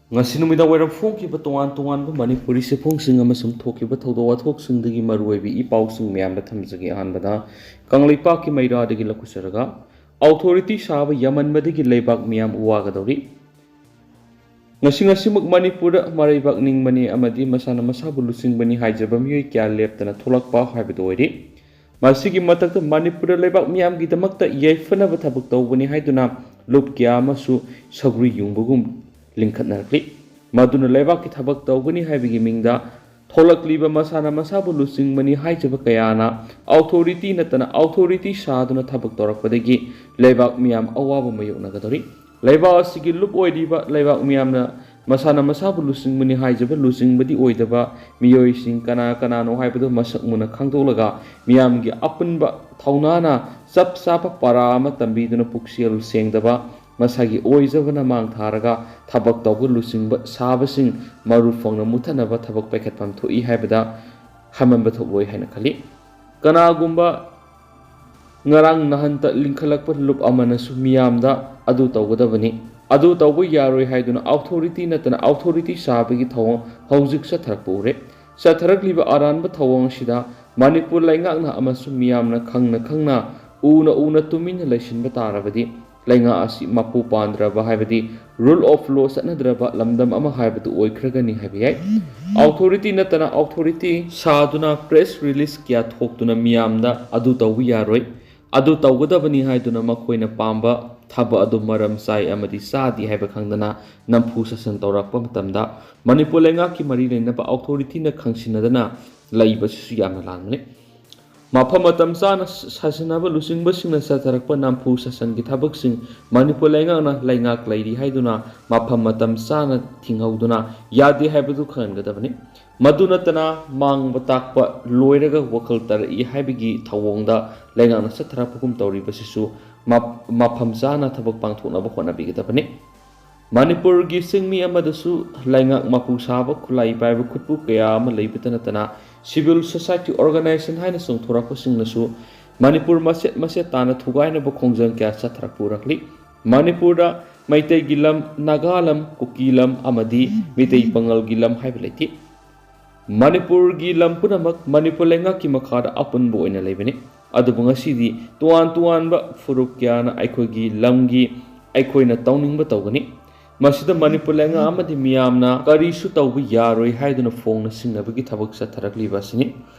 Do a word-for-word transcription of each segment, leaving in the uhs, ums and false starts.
ꯉꯁꯤ ꯅꯨꯃꯤꯗꯥꯡ ꯋꯥꯏꯔꯝ ꯐꯣꯡꯈꯤꯕ ꯇꯣꯉꯥꯟ ꯇꯣꯉꯥꯟꯕ ꯃꯅꯤꯄꯨꯔꯤ ꯆꯦꯐꯣꯡꯁꯤꯡ ꯑꯃꯁꯨꯡ ꯊꯣꯛꯈꯤꯕ ꯊꯧꯗꯣꯛ ꯋꯥꯊꯣꯛꯁꯤꯡꯗꯒꯤ ꯃꯔꯨꯑꯣꯏꯕ ꯏ ꯄꯥꯎꯁꯤꯡ ꯃꯌꯥꯝꯗ ꯊꯝꯖꯒꯦ꯫ ꯑꯍꯥꯟꯕꯗ ꯀꯪꯂꯩꯄꯥꯛꯀꯤ ꯃꯩꯔꯥꯗꯒꯤ ꯂꯧꯈꯠꯆꯔꯒ, ꯑꯣꯊꯣꯔꯤꯇꯤ ꯁꯥꯕ ꯌꯥꯝꯃꯟꯕꯗꯒꯤ ꯂꯩꯕꯥꯛ ꯃꯤꯌꯥꯝ ꯋꯥꯒꯗꯧꯔꯤ꯫ ꯉꯁꯤ ꯉꯁꯤꯃꯛ ꯃꯅꯤꯄꯨꯔꯗ ꯃꯔꯩꯕꯥꯛ ꯅꯤꯡꯕꯅꯤ ꯑꯃꯗꯤ ꯃꯁꯥꯅ ꯃꯁꯥꯕꯨ ꯂꯨꯆꯤꯡꯕꯅꯤ ꯍꯥꯏꯖꯕ ꯃꯤꯑꯣꯏ ꯀꯌꯥ ꯂꯦꯞꯇꯅ ꯊꯣꯛꯂꯛꯄ ꯍꯥꯏꯕꯗꯨ ꯑꯣꯏꯔꯤ꯫ ꯃꯁꯤꯒꯤ ꯃꯊꯛꯇ ꯃꯅꯤꯄꯨꯔꯗ ꯂꯩꯕꯥꯛ ꯃꯤꯌꯥꯝꯒꯤꯗꯃꯛꯇ ꯌꯥꯏꯐꯅꯕ ꯊꯕꯛ ꯇꯧꯕꯅꯤ ꯍꯥꯏꯗꯨꯅ ꯂꯨꯞ ꯀꯌꯥ ꯑꯃꯁꯨ ꯁꯧꯒ꯭ꯔꯤ ꯌꯨꯡꯕꯒꯨꯝ ꯂꯤꯡꯈꯠꯅꯔꯛꯂꯤ꯫ ꯃꯗꯨꯅ ꯂꯩꯕꯥꯛꯀꯤ ꯊꯕꯛ ꯇꯧꯒꯅꯤ ꯍꯥꯏꯕꯒꯤ ꯃꯤꯡꯗ ꯊꯣꯛꯂꯛꯂꯤꯕ ꯃꯁꯥꯅ ꯃꯁꯥꯕꯨ ꯂꯨꯆꯤꯡꯕꯅꯤ ꯍꯥꯏꯖꯕ ꯀꯌꯥꯅ ꯑꯣꯊꯣꯔꯤꯇꯤ ꯅꯠꯇꯅ ꯑꯣꯊꯣꯔꯤꯇꯤ ꯁꯥꯗꯨꯅ ꯊꯕꯛ ꯇꯧꯔꯛꯄꯗꯒꯤ ꯂꯩꯕꯥꯛ ꯃꯤꯌꯥꯝ ꯑꯋꯥꯕ ꯃꯥꯌꯣꯛꯅꯒꯗꯧꯔꯤ꯫ ꯂꯩꯕꯥꯛ ꯑꯁꯤꯒꯤ ꯂꯨꯞ ꯑꯣꯏꯔꯤꯕ ꯂꯩꯕꯥꯛ ꯃꯤꯌꯥꯝꯅ ꯃꯁꯥꯅ ꯃꯁꯥꯕꯨ ꯂꯨꯆꯤꯡꯕꯅꯤ ꯍꯥꯏꯖꯕ ꯂꯨꯆꯤꯡꯕꯗꯤ ꯑꯣꯏꯗꯕ ꯃꯤꯑꯣꯏꯁꯤꯡ ꯀꯅꯥ ꯀꯅꯥꯅꯣ ꯍꯥꯏꯕꯗꯨ ꯃꯁꯛ ꯃꯨꯟꯅ ꯈꯪꯗꯣꯛꯂꯒ ꯃꯤꯌꯥꯝꯒꯤ ꯑꯄꯨꯟꯕ ꯊꯧꯅꯥꯅ ꯆꯞ ꯆꯥꯕ ꯄꯔꯥ ꯑꯃ ꯇꯝꯕꯤꯗꯨꯅ ꯄꯨꯛꯆꯦꯜ ꯁꯦꯡꯗꯕ ꯃꯁꯥꯒꯤ ꯑꯣꯏꯖꯕꯅ ꯃꯥꯡ ꯊꯥꯔꯒ ꯊꯕꯛ ꯇꯧꯕ ꯂꯨꯆꯤꯡꯕ ꯁꯥꯕꯁꯤꯡ ꯃꯔꯨ ꯐꯪꯅ ꯃꯨꯊꯠꯅꯕ ꯊꯕꯛ ꯄꯥꯏꯈꯠꯐꯝ ꯊꯣꯛꯏ ꯍꯥꯏꯕꯗ ꯍꯥꯏꯃꯟꯕ ꯊꯣꯛꯂꯣꯏ ꯍꯥꯏꯅ ꯈꯜꯂꯤ꯫ ꯀꯅꯥꯒꯨꯝꯕ ꯉꯔꯥꯡ ꯅꯍꯟꯇ ꯂꯤꯡꯈꯠꯂꯛꯄ ꯂꯨꯞ ꯑꯃꯅꯁꯨ ꯃꯤꯌꯥꯝꯗ ꯑꯗꯨ ꯇꯧꯒꯗꯕꯅꯤ, ꯑꯗꯨ ꯇꯧꯕ ꯌꯥꯔꯣꯏ ꯍꯥꯏꯗꯨꯅ ꯑꯣꯊꯣꯔꯤꯇꯤ ꯅꯠꯇꯅ ꯑꯣꯊꯣꯔꯤꯇꯤ ꯁꯥꯕꯒꯤ ꯊꯧꯑꯣꯡ ꯍꯧꯖꯤꯛ ꯆꯠꯊꯔꯛꯄ ꯎꯔꯦ꯫ ꯆꯠꯊꯔꯛꯂꯤꯕ ꯑꯔꯥꯟꯕ ꯊꯧꯑꯣꯡ ꯑꯁꯤꯗ ꯃꯅꯤꯄꯨꯔ ꯂꯩꯉꯥꯛꯅ ꯑꯃꯁꯨꯡ ꯃꯤꯌꯥꯝꯅ ꯈꯪꯅ ꯈꯪꯅ ꯎꯅ ꯎꯅ ꯇꯨꯃꯤꯟꯅ ꯂꯩꯁꯤꯟꯕ ꯇꯥꯔꯕꯗꯤ ꯂꯩꯉꯥꯛ ꯑꯁꯤ ꯃꯄꯨ ꯄꯥꯟꯗ꯭ꯔꯕ ꯍꯥꯏꯕꯗꯤ rule of law ꯆꯠꯅꯗ꯭ꯔꯕ ꯂꯝꯗꯝ ꯑꯃ ꯍꯥꯏꯕꯗꯨ ꯑꯣꯏꯈ꯭ꯔꯒꯅꯤ ꯍꯥꯏꯕ ꯌꯥꯏ꯫ ꯑꯣꯊꯣꯔꯤꯇꯤ ꯅꯠꯇꯅ ꯑꯣꯊꯣꯔꯤꯇꯤ ꯁꯥꯗꯨꯅ press release ꯀꯌꯥ ꯊꯣꯛꯇꯨꯅ ꯃꯤꯌꯥꯝꯗ ꯑꯗꯨ ꯇꯧꯕ ꯌꯥꯔꯣꯏ, ꯑꯗꯨ ꯇꯧꯒꯗꯕꯅꯤ ꯍꯥꯏꯗꯨꯅ ꯃꯈꯣꯏꯅ ꯄꯥꯝꯕ ꯊꯕꯛ ꯑꯗꯨ ꯃꯔꯝ ꯆꯥꯏ ꯑꯃꯗꯤ ꯆꯥꯗꯦ ꯍꯥꯏꯕ ꯈꯪꯗꯅ ꯅꯝꯐꯨ ꯁꯥꯁꯟ ꯇꯧꯔꯛꯄ ꯃꯇꯝꯗ ꯃꯅꯤꯄꯨꯔ ꯂꯩꯉꯥꯛꯀꯤ ꯃꯔꯤ ꯂꯩꯅꯕ ꯑꯣꯊꯣꯔꯤꯇꯤꯅ ꯈꯪꯁꯤꯟꯅꯗꯅ ꯂꯩꯕꯁꯤꯁꯨ ꯌꯥꯝꯅ ꯂꯥꯟꯕꯅꯤ꯫ ꯃꯐꯝ ꯃꯇꯝ ꯆꯥꯅ ꯁꯥꯁꯤꯟꯅꯕ ꯂꯨꯆꯤꯡꯕꯁꯤꯡꯅ ꯆꯠꯊꯔꯛꯄ ꯅꯝꯐꯨ ꯁꯥꯁꯟꯒꯤ ꯊꯕꯛꯁꯤꯡ ꯃꯅꯤꯄꯨꯔ ꯂꯩꯉꯥꯛꯅ ꯂꯩꯉꯥꯛ ꯂꯩꯔꯤ ꯍꯥꯏꯗꯨꯅ ꯃꯐꯝ ꯃꯇꯝ ꯆꯥꯅ ꯊꯤꯡꯍꯧꯗꯨꯅ ꯌꯥꯗꯦ ꯍꯥꯏꯕꯗꯨ ꯈꯪꯍꯟꯒꯗꯕꯅꯤ꯫ ꯃꯗꯨ ꯅꯠꯇꯅ ꯃꯥꯡꯕ ꯇꯥꯛꯄ ꯂꯣꯏꯔꯒ ꯋꯥꯈꯜ ꯇꯥꯔꯛꯏ ꯍꯥꯏꯕꯒꯤ ꯊꯧꯑꯣꯡꯗ ꯂꯩꯉꯥꯛꯅ ꯆꯠꯊꯔꯛꯄꯒꯨꯝ ꯇꯧꯔꯤꯕꯁꯤꯁꯨ ꯃꯞ-, ꯃꯐꯝ ꯆꯥꯅ ꯊꯕꯛ ꯄꯥꯡꯊꯣꯛꯅꯕ ꯍꯣꯠꯅꯕꯤꯒꯗꯕꯅꯤ꯫ ꯃꯅꯤꯄꯨꯔꯒꯤ ꯆꯤꯡꯃꯤ ꯑꯃꯗꯁꯨ ꯂꯩꯉꯥꯛ ꯃꯄꯨ ꯁꯥꯕ ꯈꯨꯠꯂꯥꯏ ꯄꯥꯏꯕ ꯈꯨꯠꯄꯨ ꯀꯌꯥ ꯑꯃ ꯂꯩꯕꯇ ꯅꯠꯇꯅ civil society organization ꯍꯥꯏꯅ ꯆꯣꯡꯊꯣꯔꯛꯄꯁꯤꯡꯅꯁꯨ ꯃꯅꯤꯄꯨꯔ ꯃꯆꯦꯠ ꯃꯆꯦꯠ ꯇꯥꯅ ꯊꯨꯒꯥꯏꯅꯕ ꯈꯣꯡꯖꯪ ꯀꯌꯥ ꯆꯠꯊꯔꯛꯄ ꯎꯔꯛꯂꯤ꯫ ꯃꯅꯤꯄꯨꯔꯗ ꯃꯩꯇꯩꯒꯤ ꯂꯝ, ꯅꯥꯒꯥ ꯂꯝ, ꯀꯨꯀꯤ ꯂꯝ ꯑꯃꯗꯤ ꯃꯤꯇꯩ ꯄꯥꯉꯜꯒꯤ ꯂꯝ ꯍꯥꯏꯕ ꯂꯩꯇꯦ꯫ ꯃꯅꯤꯄꯨꯔꯒꯤ ꯂꯝ ꯄꯨꯝꯅꯃꯛ ꯃꯅꯤꯄꯨꯔ ꯂꯩꯉꯥꯛꯀꯤ ꯃꯈꯥꯗ ꯑꯄꯨꯟꯕ ꯑꯣꯏꯅ ꯂꯩꯕꯅꯤ꯫ ꯑꯗꯨꯕꯨ ꯉꯁꯤꯗꯤ ꯇꯣꯉꯥꯟ ꯇꯣꯉꯥꯟꯕ ꯐꯨꯔꯨꯞ ꯀꯌꯥꯅ ꯑꯩꯈꯣꯏꯒꯤ ꯂꯝꯒꯤ ꯑꯩꯈꯣꯏꯅ ꯇꯧꯅꯤꯡꯕ ꯇꯧꯒꯅꯤ꯫ ꯃꯁꯤꯗ ꯃꯅꯤꯄꯨꯔ ꯂꯩꯉꯥꯛ ꯑꯃꯗꯤ ꯃꯤꯌꯥꯝꯅ ꯀꯔꯤꯁꯨ ꯇꯧꯕ ꯌꯥꯔꯣꯏ ꯍꯥꯏꯗꯨꯅ ꯐꯣꯡꯅ ꯁꯤꯡꯅꯕꯒꯤ ꯊꯕꯛ ꯆꯠꯊꯔꯛꯂꯤꯕ ꯑꯁꯤꯅꯤ꯫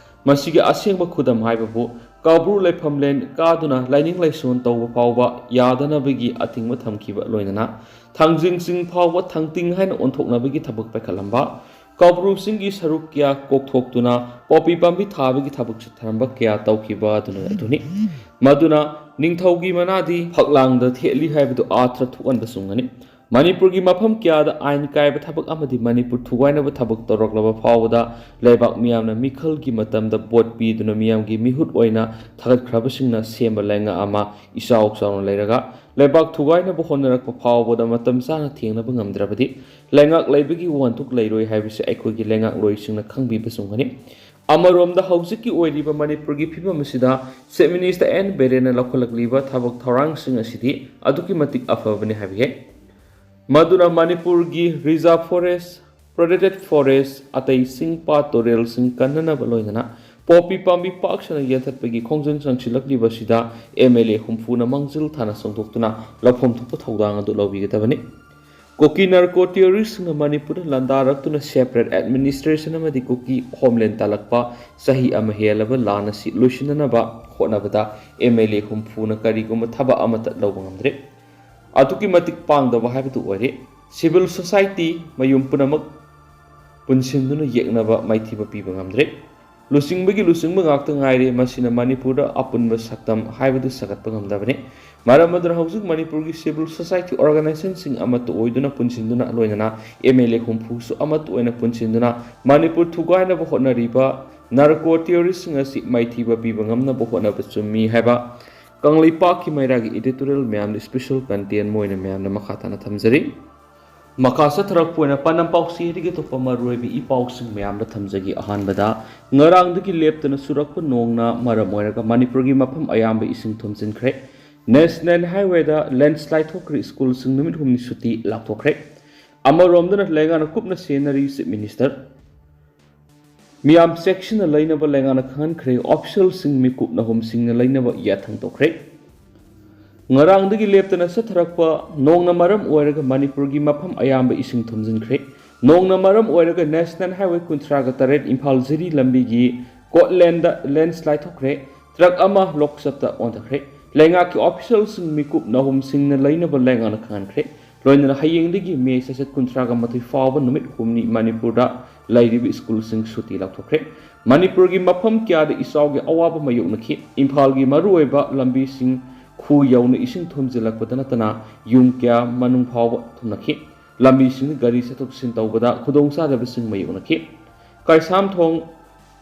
ꯃꯁꯤꯒꯤ ꯑꯁꯦꯡꯕ ꯈꯨꯗꯝ ꯍꯥꯏꯕꯕꯨ ꯀꯧꯕ꯭ꯔꯨ ꯂꯩꯐꯝꯂꯦꯟ ꯀꯥꯗꯨꯅ ꯂꯥꯏꯅꯤꯡ ꯂꯥꯏꯁꯣꯟ ꯇꯧꯕ ꯐꯥꯎꯕ ꯌꯥꯗꯅꯕꯒꯤ ꯑꯊꯤꯡꯕ ꯊꯝꯈꯤꯕ, ꯂꯣꯏꯅꯅ ꯊꯥꯡꯖꯤꯡ ꯆꯤꯡ ꯐꯥꯎꯕ ꯊꯥꯡꯇꯤꯡ ꯍꯥꯏꯅ ꯑꯣꯟꯊꯣꯛꯅꯕꯒꯤ ꯊꯕꯛ ꯄꯥꯏꯈꯠꯂꯝꯕ, ꯀꯧꯕ꯭ꯔꯨ ꯆꯤꯡꯒꯤ ꯁꯔꯨꯛ ꯀꯌꯥ ꯀꯣꯛꯊꯣꯛꯇꯨꯅ ꯄꯣꯄꯤ ꯄꯥꯝꯕꯤ ꯊꯥꯕꯒꯤ ꯊꯕꯛ ꯆꯠꯊꯔꯝꯕ ꯀꯌꯥ ꯇꯧꯈꯤꯕ ꯑꯗꯨꯅ ꯑꯗꯨꯅꯤ꯫ ꯃꯗꯨꯅ ꯅꯤꯡꯊꯧꯒꯤ ꯃꯅꯥꯗꯤ ꯐꯛꯂꯥꯡꯗ ꯊꯦꯠꯂꯤ ꯍꯥꯏꯕꯗꯨ ꯑꯥꯊ꯭ꯔ ꯊꯣꯛꯍꯟꯕ ꯆꯨꯝꯒꯅꯤ꯫ ꯃꯅꯤꯄꯨꯔꯒꯤ ꯃꯐꯝ ꯀꯌꯥꯗ ꯑꯥꯏꯟ ꯀꯥꯏꯕ ꯊꯕꯛ ꯑꯃꯗꯤ ꯃꯅꯤꯄꯨꯔ ꯊꯨꯒꯥꯏꯅꯕ ꯊꯕꯛ ꯇꯧꯔꯛꯂꯕ ꯐꯥꯎꯕꯗ ꯂꯩꯕꯥꯛ ꯃꯤꯌꯥꯝꯅ ꯃꯤꯈꯜꯒꯤ ꯃꯇꯝꯗ ꯚꯣꯠ ꯄꯤꯗꯨꯅ ꯃꯤꯌꯥꯝꯒꯤ ꯃꯤꯍꯨꯠ ꯑꯣꯏꯅ ꯊꯥꯒꯠꯈ꯭ꯔꯕꯁꯤꯡꯅ ꯁꯦꯝꯕ ꯂꯩꯉꯥꯛ ꯑꯃ ꯏꯆꯥꯎ ꯆꯥꯎꯅ ꯂꯩꯔꯒ ꯂꯩꯕꯥꯛ ꯊꯨꯒꯥꯏꯅꯕ ꯍꯣꯠꯅꯔꯛꯄ ꯐꯥꯎꯕꯗ ꯃꯇꯝ ꯆꯥꯅ ꯊꯦꯡꯅꯕ ꯉꯝꯗ꯭ꯔꯕꯗꯤ ꯂꯩꯉꯥꯛ ꯂꯩꯕꯒꯤ ꯋꯥꯍꯟꯊꯣꯛ ꯂꯩꯔꯣꯏ ꯍꯥꯏꯕꯁꯤ ꯑꯩꯈꯣꯏꯒꯤ ꯂꯩꯉꯥꯛꯂꯣꯏꯁꯤꯡꯅ ꯈꯪꯕꯤꯕ ꯆꯨꯝꯒꯅꯤ꯫ ꯑꯃꯔꯣꯝꯗ ꯍꯧꯖꯤꯛꯀꯤ ꯑꯣꯏꯔꯤꯕ ꯃꯅꯤꯄꯨꯔꯒꯤ ꯐꯤꯕꯝ ꯑꯁꯤꯗ Chief Minister ꯑꯦꯟ ꯕꯤꯔꯦꯟꯅ ꯂꯧꯈꯠꯂꯛꯂꯤꯕ ꯊꯕꯛ ꯊꯧꯔꯥꯡꯁꯤꯡ ꯑꯁꯤꯗꯤ ꯑꯗꯨꯛꯀꯤ ꯃꯇꯤꯛ ꯑꯐꯕꯅꯤ ꯍꯥꯏꯕ ꯌꯥꯏ꯫ ꯃꯗꯨꯅ ꯃꯅꯤꯄꯨꯔꯒꯤ reserve forest, protected forest, ꯑꯇꯩ ꯆꯤꯡ ꯄꯥꯠ ꯇꯨꯔꯦꯜꯁꯤꯡ ꯀꯟꯅꯅꯕ ꯂꯣꯏꯅꯅ ꯄꯣꯄꯤ ꯄꯥꯝꯕꯤ ꯄꯥꯛ ꯁꯟꯅ ꯌꯥꯟꯊꯠꯄꯒꯤ ꯈꯣꯡꯖꯪ ꯆꯪꯁꯤꯜꯂꯛꯂꯤꯕꯁꯤꯗ ꯑꯦꯝ ꯑꯦꯜ ꯑꯦ ꯍꯨꯝꯐꯨꯅ ꯃꯥꯡꯖꯤꯜ ꯊꯥꯅ ꯆꯣꯡꯊꯣꯛꯇꯨꯅ ꯂꯧꯐꯝ ꯊꯣꯛꯄ ꯊꯧꯗꯥꯡ ꯑꯗꯨ ꯂꯧꯕꯤꯒꯗꯕꯅꯤ꯫ ꯀꯨꯀꯤ ꯅꯥꯔꯀꯣ ꯇꯦꯔꯣꯔꯤꯁꯁꯤꯡꯅ ꯃꯅꯤꯄꯨꯔꯗ ꯂꯥꯟꯗꯥꯔꯛꯇꯨꯅ separate administration ꯑꯃꯗꯤ ꯀꯨꯀꯤ homeland ꯇꯥꯜꯂꯛꯄ ꯆꯍꯤ ꯑꯃ ꯍꯦꯜꯂꯕ ꯂꯥꯟ ꯑꯁꯤ ꯂꯣꯏꯁꯤꯟꯅꯅꯕ ꯍꯣꯠꯅꯕꯗ ꯑꯦꯝ ꯑꯦꯜ ꯑꯦ ꯍꯨꯝꯐꯨꯅ ꯀꯔꯤꯒꯨꯝꯕ ꯊꯕꯛ ꯑꯃꯠꯇ ꯂꯧꯕ ꯉꯝꯗ꯭ꯔꯦ꯫ ꯑꯗꯨꯛꯀꯤ ꯃꯇꯤꯛ ꯄꯥꯡꯗꯕ ꯍꯥꯏꯕꯗꯨ ꯑꯣꯏꯔꯦ꯫ Civil society ꯃꯌꯨꯝ ꯄꯨꯝꯅꯃꯛ ꯄꯨꯟꯁꯤꯟꯗꯨꯅ ꯌꯦꯛꯅꯕ ꯃꯥꯏꯊꯤꯕ ꯄꯤꯕ ꯉꯝꯗ꯭ꯔꯦ꯫ ꯂꯨꯆꯤꯡꯕꯒꯤ ꯂꯨꯆꯤꯡꯕ ꯉꯥꯛꯇ ꯉꯥꯏꯔꯦ꯫ ꯃꯁꯤꯅ ꯃꯅꯤꯄꯨꯔꯗ ꯑꯄꯨꯟꯕ ꯁꯛꯇꯝ ꯍꯥꯏꯕꯗꯨ ꯁꯥꯒꯠꯄ ꯉꯝꯗꯕꯅꯤ꯫ ꯃꯔꯝ ꯑꯗꯨꯅ ꯍꯧꯖꯤꯛ ꯃꯅꯤꯄꯨꯔꯒꯤ civil society organizationꯁꯤꯡ ꯑꯃꯠꯇ ꯑꯣꯏꯗꯨꯅ ꯄꯨꯟꯁꯤꯟꯗꯨꯅ ꯂꯣꯏꯅꯅ ꯑꯦꯝ ꯑꯦꯜ ꯑꯦ ꯍꯨꯝꯐꯨꯁꯨ ꯑꯃꯠꯇ ꯑꯣꯏꯅ ꯄꯨꯟꯁꯤꯟꯗꯨꯅ ꯃꯅꯤꯄꯨꯔ ꯊꯨꯒꯥꯏꯅꯕ ꯍꯣꯠꯅꯔꯤꯕ ꯅꯥꯔꯀꯣ ꯇꯦꯔꯣꯔꯤꯁꯁꯤꯡ ꯑꯁꯤ ꯃꯥꯏꯊꯤꯕ ꯄꯤꯕ ꯉꯝꯅꯕ ꯍꯣꯠꯅꯕ ꯆꯨꯝꯃꯤ ꯍꯥꯏꯕ ꯀꯪꯂꯩꯄꯥꯛꯀꯤ ꯃꯩꯔꯥꯒꯤ editorial ꯃꯌꯥꯝꯗ special content ꯑꯣꯏꯅ ꯃꯌꯥꯝꯅ ꯃꯈꯥ ꯇꯥꯅ ꯊꯝꯖꯔꯤ꯫ ꯃꯈꯥ ꯆꯠꯊꯔꯛꯄ ꯑꯣꯏꯅ ꯄꯥꯟꯗꯝ ꯄꯥꯎꯆꯦꯗꯒꯤ ꯑꯇꯣꯞꯄ ꯃꯔꯨꯑꯣꯏꯕ ꯏ ꯄꯥꯎꯁꯤꯡ ꯃꯌꯥꯝꯗ ꯊꯝꯖꯒꯦ꯫ ꯑꯍꯥꯟꯕꯗ, ꯉꯔꯥꯡꯗꯒꯤ ꯂꯦꯞꯇꯅ ꯆꯨꯔꯛꯄ ꯅꯣꯡꯅ ꯃꯔꯝ ꯑꯣꯏꯔꯒ ꯃꯅꯤꯄꯨꯔꯒꯤ ꯃꯐꯝ ꯑꯌꯥꯝꯕ ꯏꯁꯤꯡ ꯊꯨꯝꯖꯤꯟꯈ꯭ꯔꯦ꯫ National Highwayꯗ landslide ꯊꯣꯛꯈ꯭ꯔꯦ, ꯁ꯭ꯀꯨꯜꯁꯤꯡ ꯅꯨꯃꯤꯠ ꯍꯨꯝꯅꯤ ꯁꯨꯇꯤ ꯂꯥꯎꯊꯣꯛꯈ꯭ꯔꯦ꯫ ꯑꯃꯔꯣꯝꯗꯅ ꯂꯩꯉꯥꯛꯅ ꯀꯨꯞꯅ ꯁꯦꯟꯅꯔꯤ Chief Minister꯫ ꯃꯤꯌꯥꯝ ꯆꯦꯛꯁꯤꯟꯅ ꯂꯩꯅꯕ ꯂꯩꯉꯥꯛꯅ ꯈꯪꯍꯟꯈ꯭ꯔꯦ, officialꯁꯤꯡ ꯃꯤꯀꯨꯞ ꯅꯍꯨꯝꯁꯤꯡꯅ ꯂꯩꯅꯕ ꯌꯥꯊꯪ ꯇꯧꯈ꯭ꯔꯦ꯫ ꯉꯔꯥꯡꯗꯒꯤ ꯂꯦꯞꯇꯅ ꯆꯠꯊꯔꯛꯄ ꯅꯣꯡꯅ ꯃꯔꯝ ꯑꯣꯏꯔꯒ ꯃꯅꯤꯄꯨꯔꯒꯤ ꯃꯐꯝ ꯑꯌꯥꯝꯕ ꯏꯁꯤꯡ ꯊꯨꯝꯖꯤꯟꯈ꯭ꯔꯦ꯫ ꯅꯣꯡꯅ ꯃꯔꯝ ꯑꯣꯏꯔꯒ National Highway ꯀꯨꯟꯊ꯭ꯔꯥꯒ ꯇꯔꯦꯠ ꯏꯝꯐꯥꯜ ꯖꯤꯔꯤ ꯂꯝꯕꯤꯒꯤ ꯀꯣꯠꯂꯦꯟꯗ landslide ꯊꯣꯛꯈ꯭ꯔꯦ꯫ ꯇ꯭ꯔꯛ ꯑꯃ ꯂꯣꯛꯆꯞꯇ ꯑꯣꯟꯊꯈ꯭ꯔꯦ꯫ ꯂꯩꯉꯥꯛꯀꯤ officialꯁꯤꯡ ꯃꯤꯀꯨꯞ ꯅꯍꯨꯝꯁꯤꯡꯅ ꯂꯩꯅꯕ ꯂꯩꯉꯥꯛꯅ ꯈꯪꯍꯟꯈ꯭ꯔꯦ꯫ ꯂꯣꯏꯅꯅ ꯍꯌꯦꯡꯗꯒꯤ ꯃꯦ ꯆꯩꯆꯠ ꯀꯨꯟꯊ꯭ꯔꯥꯒ ꯃꯥꯊꯣꯏ ꯐꯥꯎꯕ ꯅꯨꯃꯤꯠ ꯍꯨꯝꯅꯤ ꯃꯅꯤꯄꯨꯔꯗ ꯂꯩꯔꯤꯕ ꯁ꯭ꯀꯨꯜꯁꯤꯡ ꯁꯨꯇꯤ ꯂꯥꯎꯊꯣꯛꯈ꯭ꯔꯦ꯫ ꯃꯅꯤꯄꯨꯔꯒꯤ ꯃꯐꯝ ꯀꯌꯥꯗ ꯏꯆꯥꯎꯒꯤ ꯑꯋꯥꯕ ꯃꯥꯌꯣꯛꯅꯈꯤ꯫ ꯏꯝꯐꯥꯜꯒꯤ ꯃꯔꯨꯑꯣꯏꯕ ꯂꯝꯕꯤꯁꯤꯡ ꯈꯨ ꯌꯧꯅ ꯏꯁꯤꯡ ꯊꯨꯝꯖꯤꯜꯂꯛꯄꯗ ꯅꯠꯇꯅ ꯌꯨꯝ ꯀꯌꯥ ꯃꯅꯨꯡ ꯐꯥꯎꯕ ꯊꯨꯝꯂꯛꯈꯤ꯫ ꯂꯝꯕꯤꯁꯤꯡꯗ ꯒꯥꯔꯤ ꯆꯠꯊꯣꯛ ꯆꯠꯁꯤꯟ ꯇꯧꯕꯗ ꯈꯨꯗꯣꯡꯆꯥꯗꯕꯁꯤꯡ ꯃꯥꯌꯣꯛꯅꯈꯤ꯫ ꯀꯩꯁꯥꯝꯊꯣꯡ,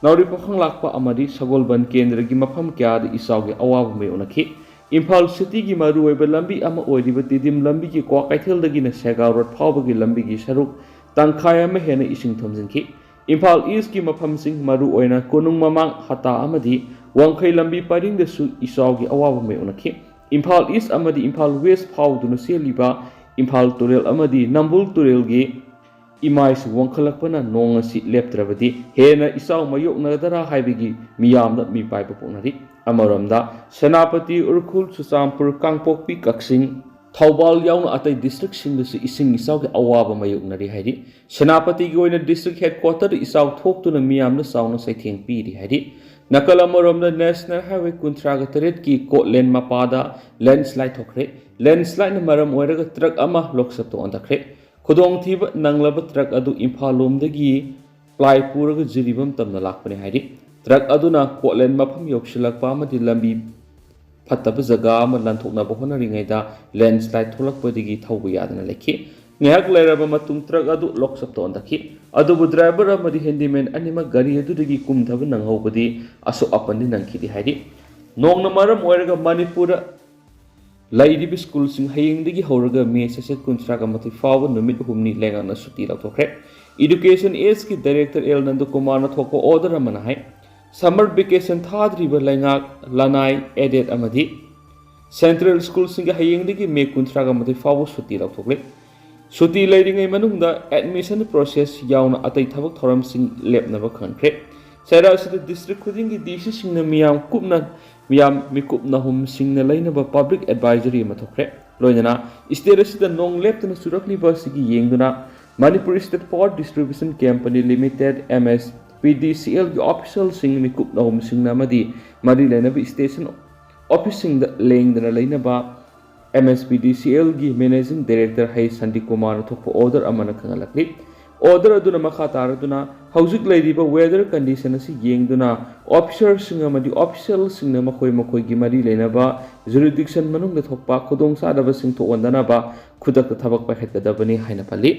ꯅꯥꯎꯔꯦꯝ ꯄꯨꯈ꯭ꯔꯪꯂꯥꯛꯄ ꯑꯃꯗꯤ ꯁꯒꯣꯜꯕꯟ ꯀꯦꯟꯗ꯭ꯔꯒꯤ ꯃꯐꯝ ꯀꯌꯥꯗ ꯏꯆꯥꯎꯒꯤ ꯑꯋꯥꯕ ꯃꯥꯌꯣꯛꯅꯈꯤ꯫ ꯏꯝꯐꯥꯜ ꯁꯤꯇꯤꯒꯤ ꯃꯔꯨꯑꯣꯏꯕ ꯂꯝꯕꯤ ꯑꯃ ꯑꯣꯏꯔꯤꯕ ꯇꯤꯗꯤꯝ ꯂꯝꯕꯤꯒꯤ ꯀ꯭ꯋꯥꯀꯩꯊꯦꯜꯗꯒꯤꯅ ꯁꯦꯒꯥ ꯔꯣꯗ ꯐꯥꯎꯕꯒꯤ ꯂꯝꯕꯤꯒꯤ ꯁꯔꯨꯛ ꯇꯪꯈꯥꯏ ꯑꯃ ꯍꯦꯟꯅ ꯏꯁꯤꯡ ꯊꯨꯝꯖꯤꯟꯈꯤ꯫ ꯏꯝꯐꯥꯜ ꯏꯁꯀꯤ ꯃꯐꯝꯁꯤꯡ, ꯃꯔꯨꯑꯣꯏꯅ ꯀꯣꯅꯨꯡ ꯃꯃꯥꯡ, ꯍꯇꯥ ꯑꯃꯗꯤ ꯋꯥꯡꯈꯩ ꯂꯝꯕꯤ ꯄꯔꯤꯡꯗꯁꯨ ꯏꯆꯥꯎꯒꯤ ꯑꯋꯥꯕ ꯃꯥꯌꯣꯛꯅꯈꯤ꯫ ꯏꯝꯐꯥꯜ ꯏꯁ ꯑꯃꯗꯤ ꯏꯝꯐꯥꯜ ꯋꯦꯁ ꯐꯥꯎꯗꯨꯅ ꯆꯦꯜꯂꯤꯕ ꯏꯝꯐꯥꯜ ꯇꯨꯔꯦꯜ ꯑꯃꯗꯤ ꯅꯝꯕꯨꯜ ꯇꯨꯔꯦꯜꯒꯤ ꯏꯃꯥꯏꯁꯨ ꯋꯥꯡꯈꯠꯂꯛꯄꯅ ꯅꯣꯡ ꯑꯁꯤ ꯂꯦꯞꯇ꯭ꯔꯕꯗꯤ ꯍꯦꯟꯅ ꯏꯆꯥꯎ ꯃꯥꯌꯣꯛꯅꯒꯗ꯭ꯔꯥ ꯍꯥꯏꯕꯒꯤ ꯃꯤꯌꯥꯝꯗ ꯃꯤꯄꯥꯏꯕ ꯄꯣꯛꯅꯔꯤ꯫ ꯑꯃꯔꯣꯝꯗ, ꯁꯦꯅꯥꯄꯇꯤ, ꯎꯈ꯭ꯔꯨꯜ, ꯆꯨꯔꯆꯥꯟꯄꯨꯔ, ꯀꯥꯡꯄꯣꯛꯄꯤ, ꯀꯛꯆꯤꯡ, ꯊꯧꯕꯥꯜ ꯌꯥꯎꯅ ꯑꯇꯩ districtꯁꯤꯡꯗꯁꯨ ꯏꯁꯤꯡ ꯏꯆꯥꯎꯒꯤ ꯑꯋꯥꯕ ꯃꯥꯌꯣꯛꯅꯔꯤ ꯍꯥꯏꯔꯤ꯫ ꯁꯦꯅꯥꯄꯇꯤꯒꯤ ꯑꯣꯏꯅ district headquarterꯗ ꯏꯆꯥꯎ ꯊꯣꯛꯇꯨꯅ ꯃꯤꯌꯥꯝꯗ ꯆꯥꯎꯅ ꯆꯩꯊꯦꯡ ꯄꯤꯔꯤ ꯍꯥꯏꯔꯤ꯫ ꯅꯥꯀꯜ ꯑꯃꯔꯣꯝꯗ, National Highway ꯀꯨꯟꯊ꯭ꯔꯥꯒ ꯇꯔꯦꯠꯀꯤ ꯀꯣꯠꯂꯦꯟ ꯃꯄꯥꯗ landslide ꯊꯣꯛꯈ꯭ꯔꯦ꯫ Landslideꯅ ꯃꯔꯝ ꯑꯣꯏꯔꯒ ꯇ꯭ꯔꯛ ꯑꯃ ꯂꯣꯛꯆꯞꯇ ꯑꯣꯟꯊꯈ꯭ꯔꯦ꯫ ꯈꯨꯗꯣꯡꯊꯤꯕ ꯅꯪꯂꯕ ꯇ꯭ꯔꯛ ꯑꯗꯨ ꯏꯝꯐꯥꯜ ꯂꯣꯝꯗꯒꯤ ꯄ꯭ꯂꯥꯏ ꯄꯨꯔꯒ ꯖꯤꯔꯤꯕꯥꯝ ꯇꯝꯅ ꯂꯥꯛꯄꯅꯤ ꯍꯥꯏꯔꯤ꯫ ꯇ꯭ꯔꯛ ꯑꯗꯨꯅ ꯀꯣꯠꯂꯦꯟ ꯃꯐꯝ ꯌꯧꯁꯤꯜꯂꯛꯄ ꯑꯃꯗꯤ ꯂꯝꯕꯤ ꯐꯠꯇꯕ ꯖꯒꯥ ꯑꯃ ꯂꯥꯟꯊꯣꯛꯅꯕ ꯍꯣꯠꯅꯔꯤꯉꯩꯗ landslide ꯊꯣꯛꯂꯛꯄꯗꯒꯤ ꯊꯧꯕ ꯌꯥꯗꯅ ꯂꯩꯈꯤ꯫ ꯉꯥꯏꯍꯥꯛ ꯂꯩꯔꯕ ꯃꯇꯨꯡ ꯇ꯭ꯔꯛ ꯑꯗꯨ ꯂꯣꯛꯆꯞꯇ ꯑꯣꯟꯊꯈꯤ꯫ ꯑꯗꯨꯕꯨ driver ꯑꯃꯗꯤ handyman ꯑꯅꯤꯃꯛ ꯒꯥꯔꯤ ꯑꯗꯨꯗꯒꯤ ꯀꯨꯝꯊꯕ ꯅꯪꯍꯧꯕꯗꯤ ꯑꯁꯣꯛ ꯑꯄꯟꯗꯤ ꯅꯪꯈꯤꯗꯦ ꯍꯥꯏꯔꯤ꯫ ꯅꯣꯡꯅ ꯃꯔꯝ ꯑꯣꯏꯔꯒ ꯃꯅꯤꯄꯨꯔꯗ ꯂꯩꯔꯤꯕ ꯁ꯭ꯀꯨꯜꯁꯤꯡ ꯍꯌꯦꯡꯗꯒꯤ ꯍꯧꯔꯒ ꯃꯦ ꯆꯩꯆꯠ ꯀꯨꯟꯊ꯭ꯔꯥꯒ ꯃꯥꯊꯣꯏ ꯐꯥꯎꯕ ꯅꯨꯃꯤꯠ ꯍꯨꯝꯅꯤ ꯂꯩꯉꯥꯛꯅ ꯁꯨꯇꯤ ꯂꯧꯊꯣꯛꯈ꯭ꯔꯦ꯫ Education Sꯀꯤ director ꯑꯦꯜ ꯅꯟꯗꯀꯨꯃꯥꯔꯅ ꯊꯣꯛꯄ order ꯑꯃꯅ ꯍꯥꯏ, summer vacation ꯊꯥꯗ꯭ꯔꯤꯕ ꯂꯩꯉꯥꯛ, ꯂꯅꯥꯏ, aided ꯑꯃꯗꯤ ꯁꯦꯟꯇ꯭ꯔꯦꯜ ꯁ꯭ꯀꯨꯜꯁꯤꯡꯒꯤ ꯍꯌꯦꯡꯗꯒꯤ ꯃꯦ ꯀꯨꯟꯊ꯭ꯔꯥꯒ ꯃꯥꯊꯣꯏ ꯐꯥꯎꯕ ꯁꯨꯇꯤ ꯂꯧꯊꯣꯛꯂꯦ꯫ ꯁꯨꯇꯤ ꯂꯩꯔꯤꯉꯩ ꯃꯅꯨꯡꯗ ꯑꯦꯗꯃꯤꯁꯟ ꯄ꯭ꯔꯣꯁꯦꯁ ꯌꯥꯎꯅ ꯑꯇꯩ ꯊꯕꯛ ꯊꯧꯔꯝꯁꯤꯡ ꯂꯦꯞꯅꯕ ꯈꯪꯍꯟꯈ꯭ꯔꯦ꯫ ꯆꯩꯔꯥ ꯑꯁꯤꯗ ꯗꯤꯁꯇ꯭ꯔꯤꯛ ꯈꯨꯗꯤꯡꯒꯤ ꯗꯤ ꯁꯤꯁꯤꯡꯅ ꯃꯤꯌꯥꯝ ꯀꯨꯞꯅ ꯃꯤꯌꯥꯝ ꯃꯤꯀꯨꯞ ꯅꯍꯨꯝꯁꯤꯡꯅ ꯂꯩꯅꯕ ꯄꯕ꯭ꯂꯤꯛ ꯑꯦꯗꯚꯥꯏꯖꯔꯤ ꯑꯃ ꯊꯣꯛꯈ꯭ꯔꯦ꯫ ꯂꯣꯏꯅꯅ ꯁ꯭ꯇꯦꯠ ꯑꯁꯤꯗ ꯅꯣꯡ ꯂꯦꯞꯇꯅ ꯆꯨꯔꯛꯂꯤꯕ ꯑꯁꯤꯒꯤ ꯌꯦꯡꯗꯨꯅ Manipur state power distribution company limited, M S P D C ꯑꯦꯜꯒꯤ ꯑꯣꯐꯤꯁꯤꯌꯦꯜꯁꯤꯡ ꯃꯤꯀꯨꯞ ꯅꯍꯨꯝꯁꯤꯡꯅ ꯑꯃꯗꯤ ꯃꯔꯤ ꯂꯩꯅꯕ ꯁ꯭ꯇꯦꯁꯟ ꯑꯣꯐꯤꯁꯁꯤꯡꯗ ꯂꯦꯡꯗꯅ ꯂꯩꯅꯕ M S P D C ꯑꯦꯜꯒꯤ ꯃꯦꯅꯦꯖꯤꯡ ꯗꯥꯏꯔꯦꯛꯇꯔ ꯍꯩ ꯁꯥꯟꯇꯤꯀꯨꯃꯥꯔꯅ ꯊꯣꯛꯄ ꯑꯣꯔꯗꯔ ꯑꯃꯅ ꯈꯪꯍꯜꯂꯛꯂꯤ꯫ ꯑꯣꯔꯗꯔ ꯑꯗꯨꯅ ꯃꯈꯥ ꯇꯥꯔꯗꯨꯅ ꯍꯧꯖꯤꯛ ꯂꯩꯔꯤꯕ ꯋꯦꯗꯔ ꯀꯟꯗꯤꯁꯟ ꯑꯁꯤ ꯌꯦꯡꯗꯨꯅ ꯑꯣꯐꯤꯁꯔꯁꯤꯡ ꯑꯃꯗꯤ ꯑꯣꯐꯤꯁꯤꯌꯦꯜꯁꯤꯡꯅ ꯃꯈꯣꯏ ꯃꯈꯣꯏꯒꯤ ꯃꯔꯤ ꯂꯩꯅꯕ ꯖꯨꯔꯤꯗꯤꯛꯁꯟ ꯃꯅꯨꯡꯗ ꯊꯣꯛꯄ ꯈꯨꯗꯣꯡꯆꯥꯗꯕꯁꯤꯡ ꯊꯣꯛꯍꯟꯗꯅꯕ ꯈꯨꯗꯛꯇ ꯊꯕꯛ ꯄꯥꯏꯈꯠꯀꯗꯕꯅꯤ ꯍꯥꯏꯅ ꯄꯜꯂꯤ꯫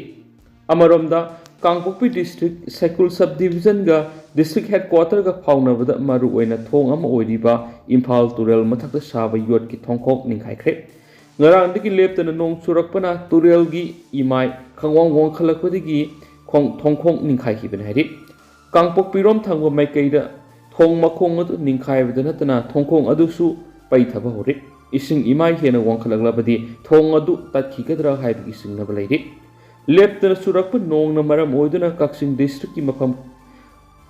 ꯑꯃꯔꯣꯝꯗ, ꯀꯥꯡꯄꯣꯛꯄꯤ ꯗꯤꯁꯇ꯭ꯔꯤꯛ ꯁꯥꯏꯀꯨꯜ ꯁꯕ ꯗꯤꯕꯤꯖꯟꯒ ꯗꯤꯁꯇ꯭ꯔꯤꯛ ꯍꯦꯗꯀ꯭ꯋꯥꯇꯔꯒ ꯐꯥꯎꯅꯕꯗ ꯃꯔꯨ ꯑꯣꯏꯅ ꯊꯣꯡ ꯑꯃ ꯑꯣꯏꯔꯤꯕ ꯏꯝꯐꯥꯜ ꯇꯨꯔꯦꯜ ꯃꯊꯛꯇ ꯁꯥꯕ ꯌꯣꯠꯀꯤ ꯊꯣꯡꯈꯣꯡ ꯅꯤꯡꯈꯥꯏꯈ꯭ꯔꯦ꯫ ꯉꯔꯥꯡꯗꯒꯤ ꯂꯦꯞꯇꯅ ꯅꯣꯡ ꯆꯨꯔꯛꯄꯅ ꯇꯨꯔꯦꯜꯒꯤ ꯏꯃꯥꯏ ꯈꯪꯋꯥꯡ ꯋꯥꯡꯈꯠꯂꯛꯄꯗꯒꯤ ꯈꯣꯡ-, ꯊꯣꯡꯈꯣꯡ ꯅꯤꯡꯈꯥꯏꯈꯤꯕꯅꯤ ꯍꯥꯏꯔꯤ꯫ ꯀꯥꯡꯄꯣꯛꯄꯤꯔꯣꯝ ꯊꯪꯕ ꯃꯥꯏꯀꯩꯗ ꯊꯣꯡ ꯃꯈꯣꯡ ꯑꯗꯨ ꯅꯤꯡꯈꯥꯏꯕꯗ ꯅꯠꯇꯅ ꯊꯣꯡꯈꯣꯡ ꯑꯗꯨꯁꯨ ꯄꯩꯊꯕ ꯍꯧꯔꯤ꯫ ꯏꯁꯤꯡ ꯏꯃꯥꯏ ꯍꯦꯟꯅ ꯋꯥꯡꯈꯠꯂꯛꯂꯕꯗꯤ ꯊꯣꯡ ꯑꯗꯨ ꯇꯠꯈꯤꯒꯗ꯭ꯔꯥ ꯍꯥꯏꯕꯒꯤ ꯆꯤꯡꯅꯕ ꯂꯩꯔꯤ꯫ ꯂꯦꯞꯇꯅ ꯆꯨꯔꯛꯄ ꯅꯣꯡꯅ ꯃꯔꯝ ꯑꯣꯏꯗꯨꯅ ꯀꯛꯆꯤꯡ ꯗꯤꯁꯇ꯭ꯔꯤꯛꯀꯤ ꯃꯐꯝ,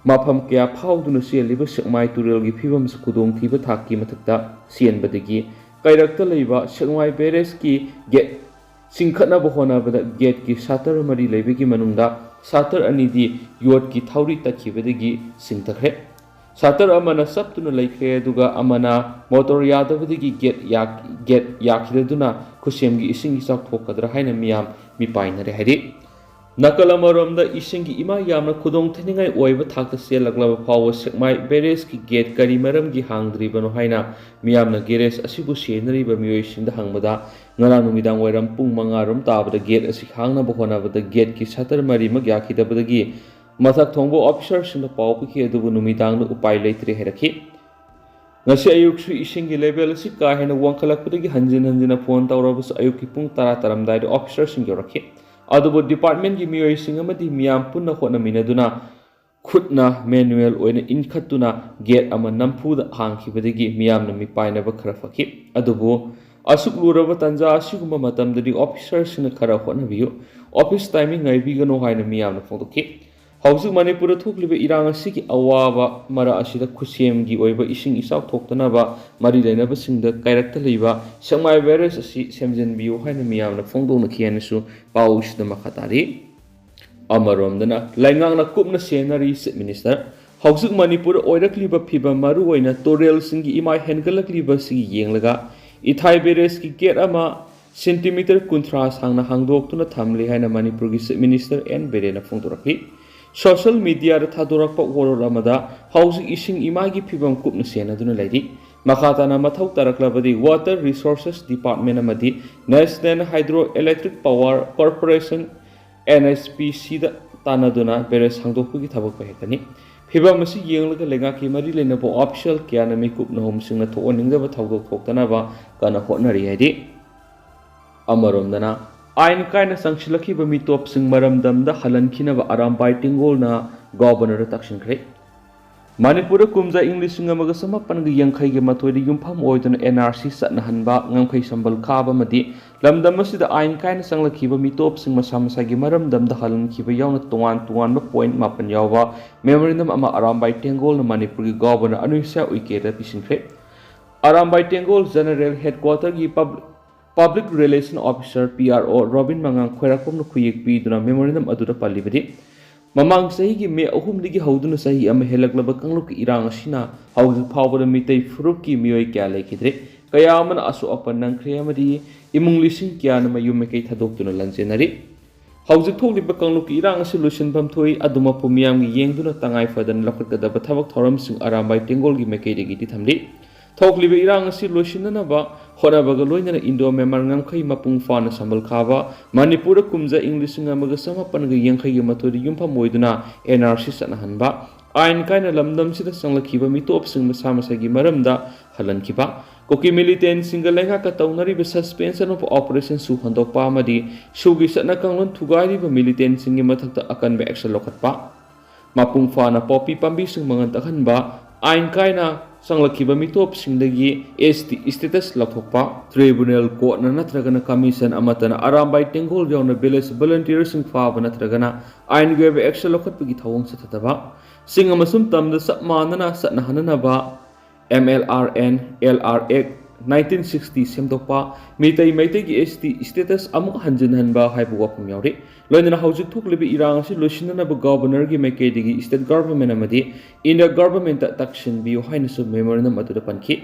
ꯃꯐꯝ ꯀꯌꯥ ꯐꯥꯎꯗꯨꯅ ꯆꯦꯜꯂꯤꯕ ꯁꯦꯛꯃꯥꯏ ꯇꯨꯔꯦꯜꯒꯤ ꯐꯤꯕꯝꯁꯨ ꯈꯨꯗꯣꯡꯊꯤꯕ ꯊꯥꯛꯀꯤ ꯃꯊꯛꯇ ꯆꯦꯟꯕꯗꯒꯤ ꯀꯩꯔꯛꯇ ꯂꯩꯕ ꯁꯦꯛꯃꯥꯏ ꯕꯦꯔꯦꯖꯀꯤ ꯒꯦꯠ ꯆꯤꯡꯈꯠꯅꯕ ꯍꯣꯠꯅꯕꯗ ꯒꯦꯠꯀꯤ ꯁꯥꯇꯔ ꯃꯔꯤ ꯂꯩꯕꯒꯤ ꯃꯅꯨꯡꯗ ꯁꯥꯇꯔ ꯑꯅꯤꯗꯤ ꯌꯣꯠꯀꯤ ꯊꯧꯔꯤ ꯇꯠꯈꯤꯕꯗꯒꯤ ꯆꯤꯡꯊꯈ꯭ꯔꯦ꯫ ꯁꯥꯇꯔ ꯑꯃꯅ ꯆꯞꯇꯨꯅ ꯂꯩꯈ꯭ꯔꯦ, ꯑꯗꯨꯒ ꯑꯃꯅ ꯃꯣꯇꯣꯔ ꯌꯥꯗꯕꯗꯒꯤ ꯒꯦꯠ ꯌꯥ-, ꯒꯦꯠ ꯌꯥꯈꯤꯗꯗꯨꯅ ꯈꯨꯠꯁꯦꯝꯒꯤ ꯏꯁꯤꯡ ꯏꯆꯥꯎ ꯊꯣꯛꯀꯗ꯭ꯔꯥ ꯍꯥꯏꯅ ꯃꯤꯌꯥꯝ ꯃꯤꯄꯥꯏꯅꯔꯦ ꯍꯥꯏꯔꯤ꯫ ꯅꯥꯀꯜ ꯑꯃꯔꯣꯝꯗ ꯏꯁꯤꯡꯒꯤ ꯏꯃꯥꯏ ꯌꯥꯝꯅ ꯈꯨꯗꯣꯡ ꯊꯤꯅꯤꯡꯉꯥꯏ ꯑꯣꯏꯕ ꯊꯥꯛꯇ ꯆꯦꯜꯂꯛꯂꯕ ꯐꯥꯎꯕ ꯁꯦꯛꯃꯥꯏ ꯕꯦꯔꯦꯖꯀꯤ ꯒꯦꯠ ꯀꯔꯤ ꯃꯔꯝꯒꯤ ꯍꯥꯡꯗ꯭ꯔꯤꯕꯅꯣ ꯍꯥꯏꯅ ꯃꯤꯌꯥꯝꯅ ꯒꯦꯔꯦꯖ ꯑꯁꯤꯕꯨ ꯁꯦꯟꯅꯔꯤꯕ ꯃꯤꯑꯣꯏꯁꯤꯡꯗ ꯍꯪꯕꯗ, ꯉꯔꯥꯡ ꯅꯨꯃꯤꯗꯥꯡ ꯋꯥꯏꯔꯝ ꯄꯨꯡ ꯃꯉꯥ ꯔꯣꯝ ꯇꯥꯕꯗ ꯒꯦꯠ ꯑꯁꯤ ꯍꯥꯡꯅꯕ ꯍꯣꯠꯅꯕꯗ ꯒꯦꯠꯀꯤ ꯁꯇꯔ ꯃꯔꯤꯃꯛ ꯌꯥꯈꯤꯗꯕꯗꯒꯤ ꯃꯊꯛ ꯊꯣꯡꯕ ꯑꯣꯐꯤꯁꯔꯁꯤꯡꯗ ꯄꯥꯎ ꯄꯤꯈꯤ, ꯑꯗꯨꯕꯨ ꯅꯨꯃꯤꯗꯥꯡꯗ ꯎꯄꯥꯏ ꯂꯩꯇ꯭ꯔꯦ ꯍꯥꯏꯔꯛꯈꯤ꯫ ꯉꯁꯤ ꯑꯌꯨꯛꯁꯨ ꯏꯁꯤꯡꯒꯤ ꯂꯦꯚꯦꯜ ꯑꯁꯤ ꯀꯥ ꯍꯦꯟꯅ ꯋꯥꯡꯈꯠꯂꯛꯄꯗꯒꯤ ꯍꯟꯖꯤꯟ ꯍꯟꯖꯤꯟꯅ ꯐꯣꯟ ꯇꯧꯔꯕꯁꯨ ꯑꯌꯨꯛꯀꯤ ꯄꯨꯡ ꯇꯔꯥ ꯇꯥꯔꯝꯗꯥꯏꯗ ꯑꯣꯐꯤꯁꯔꯁꯤꯡ ꯌꯧꯔꯛꯈꯤ꯫ ꯑꯗꯨꯕꯨ ꯗꯤꯄꯥꯔꯠꯃꯦꯟꯒꯤ ꯃꯤꯑꯣꯏꯁꯤꯡ ꯑꯃꯗꯤ ꯃꯤꯌꯥꯝ ꯄꯨꯟꯅ ꯍꯣꯠꯅꯃꯤꯟꯅꯗꯨꯅ ꯈꯨꯠꯅ ꯃꯦꯅꯨꯑꯦꯜ ꯑꯣꯏꯅ ꯏꯟꯈꯠꯇꯨꯅ ꯒꯦꯠ ꯑꯃ ꯅꯝꯐꯨꯗ ꯍꯥꯡꯈꯤꯕꯗꯒꯤ ꯃꯤꯌꯥꯝꯅ ꯃꯤꯄꯥꯏꯅꯕ ꯈꯔ ꯐꯈꯤ꯫ ꯑꯗꯨꯕꯨ ꯑꯁꯨꯛ ꯂꯨꯔꯕ ꯇꯥꯟꯖꯥ ꯑꯁꯤꯒꯨꯝꯕ ꯃꯇꯝꯗꯗꯤ ꯑꯣꯐꯤꯁꯔꯁꯤꯡꯅ ꯈꯔ ꯍꯣꯠꯅꯕꯤꯌꯨ, ꯑꯣꯐꯤꯁ ꯇꯥꯏꯃꯤꯡ ꯉꯥꯏꯕꯤꯒꯅꯨ ꯍꯥꯏꯅ ꯃꯤꯌꯥꯝꯅ ꯐꯣꯡꯗꯣꯛꯈꯤ꯫ ꯍꯧꯖꯤꯛ ꯃꯅꯤꯄꯨꯔꯗ ꯊꯣꯛꯂꯤꯕ ꯏꯔꯥꯡ ꯑꯁꯤꯒꯤ ꯑꯋꯥꯕ ꯃꯔꯛ ꯑꯁꯤꯗ ꯈꯨꯠꯁꯦꯝꯒꯤ ꯑꯣꯏꯕ ꯏꯁꯤꯡ ꯏꯆꯥꯎ ꯊꯣꯛꯇꯅꯕ ꯃꯔꯤ ꯂꯩꯅꯕꯁꯤꯡꯗ ꯀꯥꯏꯔꯛꯇ ꯂꯩꯕ ꯁꯦꯛꯃꯥꯏ ꯕꯦꯔꯦꯖ ꯑꯁꯤ ꯁꯦꯝꯖꯤꯟꯕꯤꯌꯨ ꯍꯥꯏꯅ ꯃꯤꯌꯥꯝꯅ ꯐꯣꯡꯗꯣꯛꯅꯈꯤ ꯍꯥꯏꯅꯁꯨ ꯄꯥꯎꯁꯤꯗ ꯃꯈꯥ ꯇꯥꯔꯤ꯫ ꯑꯃꯔꯣꯝꯗꯅ ꯂꯩꯉꯥꯛꯅ ꯀꯨꯞꯅ ꯁꯦꯟꯅꯔꯤ꯫ ꯆꯤꯐ ꯃꯤꯅꯤꯁꯇꯔ, ꯍꯧꯖꯤꯛ ꯃꯅꯤꯄꯨꯔ ꯑꯣꯏꯔꯛꯂꯤꯕ ꯐꯤꯕꯝ, ꯃꯔꯨꯑꯣꯏꯅ ꯇꯨꯔꯦꯜꯁꯤꯡꯒꯤ ꯏꯃꯥꯏ ꯍꯦꯟꯒꯠꯂꯛꯂꯤꯕꯁꯤ ꯌꯦꯡꯂꯒ ꯏꯊꯥꯏ ꯕꯦꯔꯦꯖꯀꯤ ꯒꯦꯠ ꯑꯃ ꯁꯦꯟꯇꯤꯃꯤꯇꯔ ꯀꯨꯟꯊ꯭ꯔꯥ ꯁꯥꯡꯅ ꯍꯥꯡꯗꯣꯛꯇꯨꯅ ꯊꯝꯂꯤ ꯍꯥꯏꯅ ꯃꯅꯤꯄꯨꯔꯒꯤ ꯆꯤꯐ ꯃꯤꯅꯤꯁꯇꯔ ꯑꯦꯟ ꯕꯤꯔꯦꯟꯅ ꯐꯣꯡꯗꯣꯔꯛꯂꯤ꯫ ꯁꯣꯁꯤꯌꯦꯜ ꯃꯤꯗꯤꯌꯥꯗ ꯊꯥꯗꯣꯔꯛꯄ ꯋꯥꯔꯣꯜ ꯑꯃꯗ ꯍꯧꯖꯤꯛ ꯏꯁꯤꯡ ꯏꯃꯥꯏꯒꯤ ꯐꯤꯕꯝ ꯀꯨꯞꯅ ꯁꯦꯟꯅꯗꯨꯅ ꯂꯩꯔꯤ꯫ ꯃꯈꯥ ꯇꯥꯅ ꯃꯊꯧ ꯇꯥꯔꯛꯂꯕꯗꯤ Water Resources Department ꯑꯃꯗꯤ National Hydroelectric Power Corporation, N H P ꯁꯤꯗ ꯇꯥꯟꯅꯗꯨꯅ ꯕꯦꯔꯦꯖ ꯍꯥꯡꯗꯣꯛꯄꯒꯤ ꯊꯕꯛ ꯄꯥꯏꯈꯠꯀꯅꯤ꯫ ꯐꯤꯕꯝ ꯑꯁꯤ ꯌꯦꯡꯂꯒ ꯂꯩꯉꯥꯛꯀꯤ ꯃꯔꯤ ꯂꯩꯅꯕ ꯑꯣꯐꯤꯁꯤꯌꯦꯜ ꯀꯌꯥꯅ ꯃꯤꯀꯨꯞ ꯅꯍꯨꯝꯁꯤꯡꯅ ꯊꯣꯛꯍꯟꯅꯤꯡꯗꯕ ꯊꯧꯗꯣꯛ ꯊꯣꯛꯇꯅꯕ ꯀꯟꯅ ꯍꯣꯠꯅꯔꯤ ꯍꯥꯏꯔꯤ꯫ ꯑꯃꯔꯣꯝꯗꯅ ꯑꯥꯏꯟ ꯀꯥꯏꯅ ꯆꯪꯁꯤꯜꯂꯛꯈꯤꯕ ꯃꯤꯇꯣꯞꯁꯤꯡ ꯃꯔꯝꯗꯝꯗ ꯍꯜꯍꯟꯈꯤꯅꯕ ꯑꯔꯥꯝꯕꯥꯏ ꯇꯦꯡꯒꯣꯜꯅ ꯒꯣꯚꯔꯅꯔꯗ ꯇꯛꯁꯤꯟꯈ꯭ꯔꯦ꯫ ꯃꯅꯤꯄꯨꯔꯗ ꯀꯨꯝꯖꯥ ꯏꯪ ꯂꯤꯁꯤꯡ ꯑꯃꯒ ꯆꯃꯥꯄꯟꯒ ꯌꯥꯡꯈꯩꯒ ꯃꯥꯊꯣꯏꯗ ꯌꯨꯝꯐꯝ ꯑꯣꯏꯗꯨꯅ ꯑꯦꯟ ꯑꯥꯔ ꯁꯤ ꯆꯠꯅꯍꯟꯕ, ꯉꯝꯈꯩ ꯁꯝꯕꯜ ꯈꯥꯕ ꯑꯃꯗꯤ ꯂꯝꯗꯝ ꯑꯁꯤꯗ ꯑꯥꯏꯟ ꯀꯥꯏꯅ ꯆꯪꯂꯛꯈꯤꯕ ꯃꯤꯇꯣꯞꯁꯤꯡ ꯃꯁꯥ ꯃꯁꯥꯒꯤ ꯃꯔꯝꯗꯝꯗ ꯍꯜꯍꯟꯈꯤꯕ ꯌꯥꯎꯅ ꯇꯣꯉꯥꯟ ꯇꯣꯉꯥꯟꯕ ꯄꯣꯏꯟꯠ ꯃꯥꯄꯟ ꯌꯥꯎꯕ ꯃꯦꯃꯣꯔꯦꯟꯗꯝ ꯑꯃ ꯑꯔꯥꯝꯕꯥꯏ ꯇꯦꯡꯒꯣꯜꯅ ꯃꯅꯤꯄꯨꯔꯒꯤ ꯒꯣꯚꯔꯅꯔ ꯑꯅꯨꯏ ꯁꯥ ꯎꯏꯀꯦꯗ ꯄꯤꯁꯤꯟꯈ꯭ꯔꯦ꯫ ꯑꯔꯥꯝꯕꯥꯏ ꯇꯦꯡꯒꯣꯜ ꯖꯦꯅꯔꯦꯜ ꯍꯦꯗꯀ꯭ꯋꯥꯇꯔꯒꯤ public public relation officer, P R O, Robin ꯃꯉꯥꯡ ꯈ꯭ꯋꯥꯏꯔꯥꯛꯄꯝꯅ ꯈꯨꯌꯦꯛ ꯄꯤꯗꯨꯅ ꯃꯦꯃꯣꯔꯦꯟꯗꯝ ꯑꯗꯨꯗ ꯄꯜꯂꯤꯕꯗꯤ, ꯃꯃꯥꯡ ꯆꯍꯤꯒꯤ ꯃꯦ ꯑꯍꯨꯝꯗꯒꯤ ꯍꯧꯗꯨꯅ ꯆꯍꯤ ꯑꯃ ꯍꯦꯜꯂꯛꯂꯕ ꯀꯥꯡꯂꯨꯞꯀꯤ ꯏꯔꯥꯡ ꯑꯁꯤꯅ ꯍꯧꯖꯤꯛ ꯐꯥꯎꯕꯗ ꯃꯤꯇꯩ ꯐꯨꯔꯨꯞꯀꯤ ꯃꯤꯑꯣꯏ ꯀꯌꯥ ꯂꯩꯈꯤꯗ꯭ꯔꯦ, ꯀꯌꯥ ꯑꯃꯅ ꯑꯁꯣꯛ ꯑꯄꯟ ꯅꯪꯈ꯭ꯔꯦ ꯑꯃꯗꯤ ꯏꯃꯨꯡ ꯂꯤꯁꯤꯡ ꯀꯌꯥꯅ ꯃꯌꯨꯝ ꯃꯀꯩ ꯊꯥꯗꯣꯛꯇꯨꯅ ꯂꯥꯟꯖꯦꯟꯅꯔꯤ꯫ ꯍꯧꯖꯤꯛ ꯊꯣꯛꯂꯤꯕ ꯀꯥꯡꯂꯨꯞꯀꯤ ꯏꯔꯥꯡ ꯑꯁꯤ ꯂꯣꯏꯁꯤꯟꯐꯝ ꯊꯣꯛꯏ꯫ ꯑꯗꯨꯃꯛꯄꯨ ꯃꯤꯌꯥꯝꯒꯤ ꯌꯦꯡꯗꯨꯅ ꯇꯉꯥꯏ ꯐꯗꯅ ꯂꯧꯈꯠꯀꯗꯕ ꯊꯕꯛ ꯊꯧꯔꯝꯁꯤꯡ ꯑꯔꯥꯝꯕꯥꯏ ꯇꯦꯡꯒꯣꯜꯒꯤ ꯃꯥꯏꯀꯩꯗꯒꯤꯗꯤ ꯊꯝꯂꯤ꯫ ꯊꯣꯛꯂꯤꯕ ꯏꯔꯥꯡ ꯑꯁꯤ ꯂꯣꯏꯁꯤꯟꯅꯅꯕ ꯍꯣꯠꯅꯕꯒ ꯂꯣꯏꯅꯅ ꯏꯟꯗꯣ ꯃ꯭ꯌꯥꯟꯃꯥꯔ ꯉꯝꯈꯩ ꯃꯄꯨꯡ ꯐꯥꯅ ꯁꯝꯕꯜ ꯈꯥꯕ, ꯃꯅꯤꯄꯨꯔꯗ ꯀꯨꯝꯖꯥ ꯏꯪ ꯂꯤꯁꯤꯡ ꯑꯃꯒ ꯆꯃꯥꯄꯟꯒ ꯌꯥꯡꯈꯩꯒꯤ ꯃꯥꯊꯣꯏꯗ ꯌꯨꯝꯐꯝ ꯑꯣꯏꯗꯨꯅ ꯑꯦꯟ ꯑꯥꯔ ꯁꯤ ꯆꯠꯅꯍꯟꯕ, ꯑꯥꯏꯟ ꯀꯥꯏꯅ ꯂꯝꯗꯝꯁꯤꯗ ꯆꯪꯂꯛꯈꯤꯕ ꯃꯤꯇꯣꯞꯁꯤꯡ ꯃꯁꯥ ꯃꯁꯥꯒꯤ ꯃꯔꯝꯗ ꯍꯜꯍꯟꯈꯤꯕ, ꯀꯨꯀꯤ ꯃꯤꯂꯤꯇꯦꯟꯁꯤꯡꯒ ꯂꯩꯉꯥꯛꯀ ꯇꯧꯅꯔꯤꯕ suspension of operation ꯁꯨ ꯍꯟꯗꯣꯛꯄ ꯑꯃꯗꯤ ꯁꯨꯒꯤ ꯆꯠꯅ ꯀꯥꯡꯂꯣꯟ ꯊꯨꯒꯥꯏꯔꯤꯕ ꯃꯤꯂꯤꯇꯦꯟꯁꯤꯡꯒꯤ ꯃꯊꯛꯇ ꯑꯀꯟꯕ action ꯂꯧꯈꯠꯄ, ꯃꯄꯨꯡ ꯐꯥꯅ ꯄꯣꯄꯤ ꯄꯥꯝꯕꯤꯁꯤꯡ ꯃꯉꯥꯟ ꯇꯥꯍꯟꯕ, ꯑꯥꯏꯟ ꯀꯥꯏꯅ ꯆꯪꯂꯛꯈꯤꯕ ꯃꯤꯇꯣꯞꯁꯤꯡꯗꯒꯤ ꯑꯦꯁ ꯇꯤ status ꯂꯧꯊꯣꯛꯄ, tribunal courtꯅ ꯅꯠꯇ꯭ꯔꯒꯅ commission ꯑꯃꯠꯇꯅ ꯑꯔꯥꯝꯕꯥꯏ ꯇꯦꯡꯒꯣꯜ ꯌꯥꯎꯅ village volunteerꯁꯤꯡ ꯐꯥꯕ ꯅꯠꯇ꯭ꯔꯒꯅ ꯑꯥꯏꯟꯒꯤ ꯑꯣꯏꯕ action ꯂꯧꯈꯠꯄꯒꯤ ꯊꯧꯑꯣꯡ ꯆꯠꯊꯗꯕ, ꯆꯤꯡ ꯑꯃꯁꯨꯡ ꯇꯝꯗ ꯆꯞ ꯃꯥꯟꯅꯅ ꯆꯠꯅꯍꯟꯅꯅꯕ M L R N, L R Act nineteen sixty ꯁꯦꯝꯗꯣꯛꯄ, ꯃꯤꯇꯩ ꯃꯩꯇꯩꯒꯤ S T status ꯑꯃꯨꯛ ꯍꯟꯖꯤꯟꯍꯟꯕ ꯍꯥꯏꯕ ꯋꯥꯐꯝ ꯌꯥꯎꯔꯤ꯫ ꯂꯣꯏꯅꯅ ꯍꯧꯖꯤꯛ ꯊꯣꯛꯂꯤꯕ ꯏꯔꯥꯡ ꯑꯁꯤ ꯂꯣꯏꯁꯤꯟꯅꯅꯕ governorꯒꯤ ꯃꯥꯏꯀꯩꯗꯒꯤ state government ꯑꯃꯗꯤ India governmentꯇ ꯇꯛꯁꯤꯟꯕꯤꯌꯨ ꯍꯥꯏꯅꯁꯨ memorandum ꯑꯗꯨꯗ ꯄꯟꯈꯤ꯫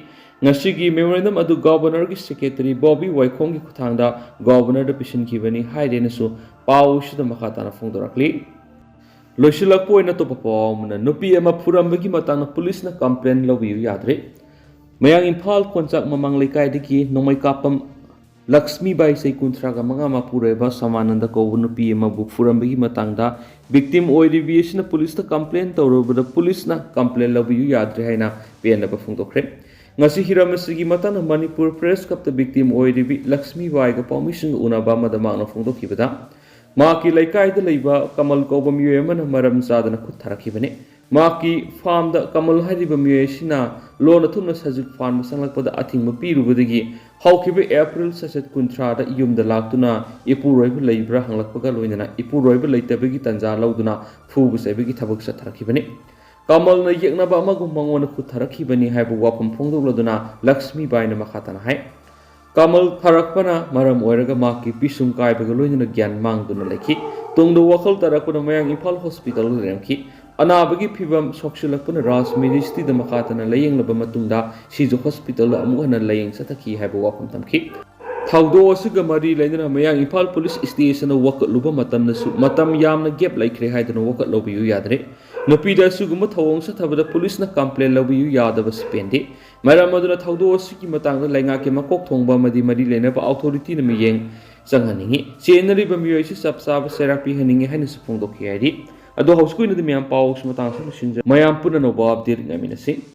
ꯉꯁꯤꯒꯤ memorandum ꯑꯗꯨ governorꯒꯤ secretary ꯕꯣꯕꯤ ꯋꯥꯏꯈꯣꯡꯒꯤ ꯈꯨꯠꯊꯥꯡꯗ governorꯗ ꯄꯤꯁꯤꯟꯈꯤꯕꯅꯤ ꯍꯥꯏꯔꯦꯅꯁꯨ ꯄꯥꯎꯁꯤꯗ ꯃꯈꯥ ꯇꯥꯅ ꯐꯣꯡꯗꯣꯔꯛꯂꯤ꯫ ꯂꯣꯏꯁꯤꯜꯂꯛꯄ ꯑꯣꯏꯅ ꯑꯇꯣꯞꯄ ꯄꯥꯎ ꯑꯃꯅ, ꯅꯨꯄꯤ ꯑꯃ ꯐꯨꯔꯝꯕꯒꯤ ꯃꯇꯥꯡꯗ ꯄꯨꯂꯤꯁꯅ complaint ꯂꯧꯕꯤꯌꯨ ꯌꯥꯗ꯭ꯔꯦ꯫ ꯃꯌꯥꯡ ꯏꯝꯐꯥꯜ ꯀꯣꯟꯆꯥꯛ ꯃꯃꯥꯡ ꯂꯩꯀꯥꯏꯗꯒꯤ ꯅꯣꯡꯃꯩ ꯀꯥꯞꯄꯝ ꯂꯛꯁꯃꯤꯕꯥꯏ, ꯆꯍꯤ ꯀꯨꯟꯊ꯭ꯔꯥꯒ ꯃꯉꯥ, ꯃꯄꯨꯔꯣꯏꯕ ꯁꯃꯥꯅꯟꯗ ꯀꯧꯕ ꯅꯨꯄꯤ ꯑꯃꯕꯨ ꯐꯨꯔꯝꯕꯒꯤ ꯃꯇꯥꯡꯗ victim ꯑꯣꯏꯔꯤꯕꯤ ꯑꯁꯤꯅ ꯄꯨꯂꯤꯁꯇ complaint ꯇꯧꯔꯨꯕꯗ ꯄꯨꯂꯤꯁꯅ complaint ꯂꯧꯕꯤꯌꯨ ꯌꯥꯗ꯭ꯔꯦ ꯍꯥꯏꯅ ꯄꯦꯟꯗꯕ ꯐꯣꯡꯗꯣꯛꯈ꯭ꯔꯦ꯫ ꯉꯁꯤ ꯍꯤꯔꯝ ꯑꯁꯤꯒꯤ ꯃꯇꯥꯡꯗ ꯃꯅꯤꯄꯨꯔ press clubꯇ victim ꯑꯣꯏꯔꯤꯕꯤ ꯂꯛꯁꯃꯤꯕꯥꯏꯒ ꯄꯥꯎꯃꯤꯁꯤꯡꯒ ꯎꯅꯕ ꯑꯃꯗ ꯃꯍꯥꯛꯅ ꯐꯣꯡꯗꯣꯛꯈꯤꯕꯗ, ꯃꯍꯥꯛꯀꯤ ꯂꯩꯀꯥꯏꯗ ꯂꯩꯕ ꯀꯃꯜ ꯀꯧꯕ ꯃꯤꯑꯣꯏ ꯑꯃꯅ ꯃꯔꯝ ꯆꯥꯗꯅ ꯈꯨꯠ ꯊꯥꯔꯛꯈꯤꯕꯅꯤ꯫ ꯃꯍꯥꯛꯀꯤ farmꯗ ꯀꯃꯜ ꯍꯥꯏꯔꯤꯕ ꯃꯤꯑꯣꯏ ꯑꯁꯤꯅ ꯂꯣꯟꯅ ꯊꯨꯞꯅ ꯁꯖꯤꯛ ꯐꯥꯟꯕ ꯆꯪꯂꯛꯄꯗ ꯑꯊꯤꯡꯕ ꯄꯤꯔꯨꯕꯗꯒꯤ ꯍꯧꯈꯤꯕ April ꯆꯩꯆꯠ ꯀꯨꯟꯊ꯭ꯔꯥꯗ ꯌꯨꯝꯗ ꯂꯥꯛꯇꯨꯅ ꯏꯄꯨꯔꯣꯏꯕ ꯂꯩꯕ꯭ꯔꯥ ꯍꯪꯂꯛꯄꯒ ꯂꯣꯏꯅꯅ ꯏꯄꯨꯔꯣꯏꯕ ꯂꯩꯇꯕꯒꯤ ꯇꯥꯟꯖꯥ ꯂꯧꯗꯨꯅ ꯐꯨꯕ ꯆꯩꯕꯒꯤ ꯊꯕꯛ ꯆꯠꯊꯔꯛꯈꯤꯕꯅꯤ꯫ ꯀꯃꯜꯅ ꯌꯦꯛꯅꯕ ꯑꯃꯒꯨꯝ ꯃꯉꯣꯟꯗ ꯈꯨꯠ ꯊꯥꯔꯛꯈꯤꯕꯅꯤ ꯍꯥꯏꯕ ꯋꯥꯐꯝ ꯐꯣꯡꯗꯣꯛꯂꯗꯨꯅ ꯂꯛꯁꯃꯤꯕꯥꯏꯅ ꯃꯈꯥ ꯇꯥꯅ ꯍꯥꯏ, ꯀꯃꯜ ꯊꯥꯔꯛꯄꯅ ꯃꯔꯝ ꯑꯣꯏꯔꯒ ꯃꯍꯥꯛꯀꯤ ꯄꯤꯁꯨꯝ ꯀꯥꯏꯕꯒ ꯂꯣꯏꯅꯅ ꯒ꯭ꯌꯥꯟ ꯃꯥꯡꯗꯨꯅ ꯂꯩꯈꯤ꯫ ꯇꯨꯡꯗ ꯋꯥꯈꯜ ꯇꯥꯔꯛꯄꯗ ꯃꯌꯥꯡ ꯏꯝꯐꯥꯜ hospitalꯗ ꯂꯩꯔꯝꯈꯤ꯫ ꯑꯅꯥꯕꯒꯤ ꯐꯤꯕꯝ ꯁꯣꯛꯆꯤꯜꯂꯛꯄꯅ ꯔꯥꯖ Medicityꯗ ꯃꯈꯥ ꯇꯥꯅ ꯂꯥꯌꯦꯡꯂꯕ ꯃꯇꯨꯡꯗ ꯁꯤꯖ hospitalꯗ ꯑꯃꯨꯛ ꯍꯟꯅ ꯂꯥꯌꯦꯡ ꯆꯠꯊꯈꯤ ꯍꯥꯏꯕ ꯋꯥꯐꯝ ꯊꯝꯈꯤ꯫ ꯊꯧꯗꯣꯛ ꯑꯁꯤꯒ ꯃꯔꯤ ꯂꯩꯅꯅ ꯃꯌꯥꯡ ꯏꯝꯐꯥꯜ police stationꯗ ꯋꯥꯀꯠꯂꯨꯕ ꯃꯇꯝꯗꯁꯨ ꯃꯇꯝ ꯌꯥꯝꯅ gap ꯂꯩꯈ꯭ꯔꯦ ꯍꯥꯏꯗꯨꯅ ꯋꯥꯀꯠ ꯂꯧꯕꯤꯌꯨ ꯌꯥꯗ꯭ꯔꯦ꯫ ꯅꯨꯄꯤꯗ ꯑꯁꯤꯒꯨꯝꯕ ꯊꯧꯑꯣꯡ ꯆꯠꯊꯕꯗ ꯄꯨꯂꯤꯁꯅ complaint ꯂꯧꯕꯤꯌꯨ ꯌꯥꯗꯕꯁꯤ ꯄꯦꯟꯗꯦ꯫ ꯃꯔꯝ ꯑꯗꯨꯅ ꯊꯧꯗꯣꯛ ꯑꯁꯤꯒꯤ ꯃꯇꯥꯡꯗ ꯂꯩꯉꯥꯛꯀꯤ ꯃꯀꯣꯛ ꯊꯣꯡꯕ ꯑꯃꯗꯤ ꯃꯔꯤ ꯂꯩꯅꯕ authorityꯅ ꯃꯤꯠꯌꯦꯡ ꯆꯪꯍꯟꯅꯤꯡꯏ꯫ ꯆꯦꯟꯅꯔꯤꯕ ꯃꯤꯑꯣꯏ ꯑꯁꯤ ꯆꯞ ꯆꯥꯕ ꯆꯩꯔꯥꯛ ꯄꯤꯍꯟꯅꯤꯡꯏ ꯍꯥꯏꯅꯁꯨ ꯐꯣꯡꯗꯣꯛꯈꯤ ꯍꯥꯏꯔꯤ꯫ ꯑꯗꯣ ꯍꯧꯖꯤꯛꯀꯤ ꯑꯣꯏꯅꯗꯤ ꯃꯌꯥꯝ ꯄꯥꯎꯁꯤ ꯃꯇꯥꯡ ꯑꯁꯤꯗ ꯂꯣꯏꯁꯤꯟꯖꯔꯦ꯫ ꯃꯌꯥꯝ ꯄꯨꯟꯅ ꯑꯅꯧꯕ update ꯉꯥꯏꯃꯤꯟꯅꯁꯤ꯫